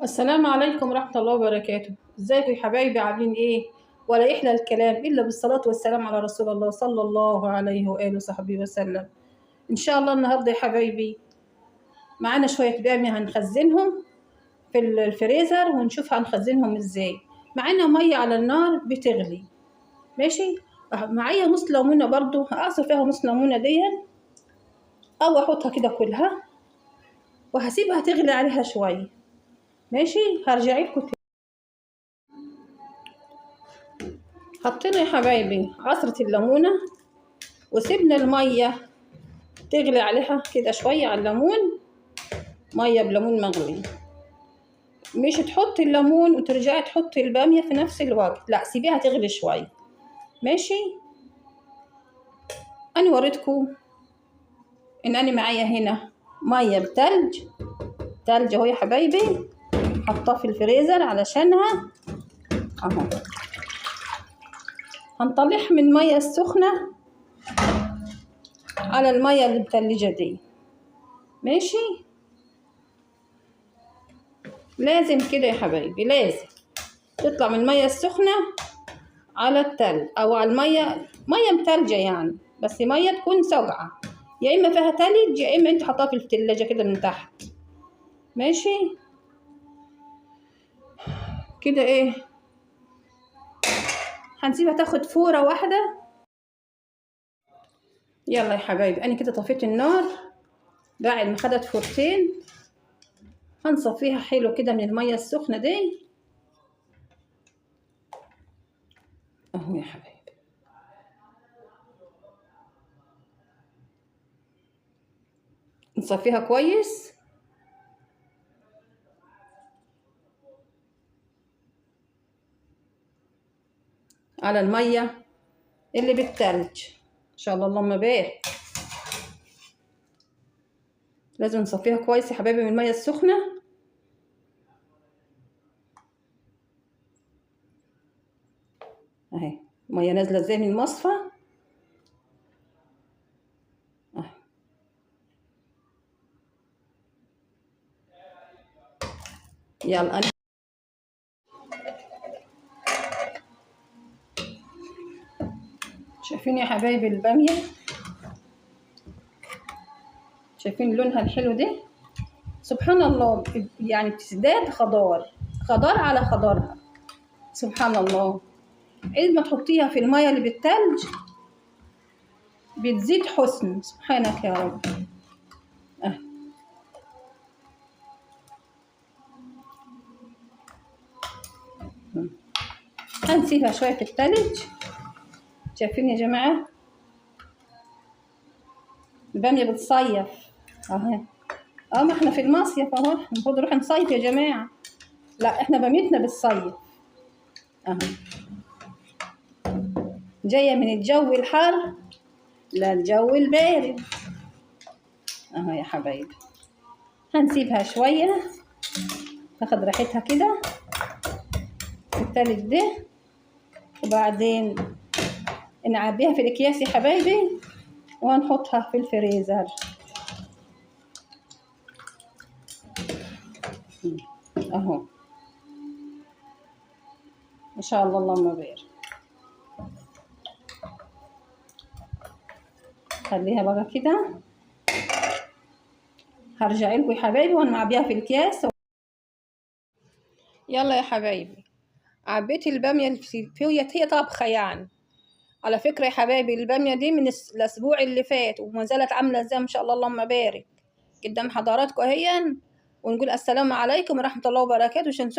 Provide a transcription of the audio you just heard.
السلام عليكم ورحمة الله وبركاته. ازيكم يا حبايبي؟ عاملين ايه؟ ولا يحلى الكلام الا بالصلاة والسلام على رسول الله صلى الله عليه وآله وصحبه وسلم. ان شاء الله النهارده يا حبايبي معانا شوية بامية هنخزنهم في الفريزر ونشوف هنخزنهم ازاي. معانا مية على النار بتغلي، ماشي. معايا نص ليمونة برضو هعصر فيها نص ليمونة دي او احطها كده كلها وهسيبها تغلي عليها شوية، ماشي. هرجع لكم تاني. حطينا يا حبايبي عصرة الليمونة وسيبنا المية تغلي عليها كده شوية على الليمون، مية بليمون مغلي. مش تحطي الليمون وترجعي تحطي البامية في نفس الوقت، لا سيبيها تغلي شوية، ماشي. انا وريتكم ان انا معايا هنا مية بتلج، تلج اهو يا حبايبي، حطاه في الفريزر علشانها اهو. هنطلعها من المية السخنة على المية اللي متلجة دي، ماشي. لازم كده يا حبايبي، لازم تطلع من المية السخنة على التلج او على المية، مية متلجة يعني، بس مية تكون ساقعة، يا اما فيها تلج يا اما انت حطاها في التلاجة كده من تحت، ماشي كده. ايه، هنسيبها تاخد فورة واحدة. يلا يا حبايبي انا كده طفيت النار بعد ما خدت فورتين. هنصفيها حلو كده من المية السخنة دي اهو يا حبايبي. نصفيها كويس. على المية اللي بالتلج ان شاء الله اللهم بارك. لازم نصفيها كويس يا حبايبي من المية السخنة. اهي المية نازلة ازاي من المصفى اهي. يلا انا شايفين يا حبايبي البامية، شايفين لونها الحلو ده؟ سبحان الله، يعني بتزداد خضار، خضار على خضارها، سبحان الله. عند ما تحطيها في المية اللي بالتلج بتزيد حسن، سبحانك يا رب. هنسيبها شوية في التلج. شايفين يا جماعة البامية بتصيف اهي. ما احنا في المصيف اهو، المفروض نروح نصيف يا جماعة. لا احنا باميتنا بتصيف اهو، جاية من الجو الحار للجو البارد اهو يا حبايبي. هنسيبها شوية تاخد راحتها كده في التلج ده، وبعدين نعبيها في الاكياس يا حبايبي وهنحطها في الفريزر اهو ان شاء الله اللهم بارك. خليها بقى كده، هرجع لكم يا حبايبي وهنعبيها في الاكياس. يلا يا حبايبي عبيت الباميه الفوية، هي طبخه يعني. على فكرة يا حبايبي البامية دي من الأسبوع اللي فات وما زالت عاملة ازاي ما شاء الله اللهم بارك قدام حضراتكم اهيا. ونقول السلام عليكم ورحمة الله وبركاته. مش تنسونا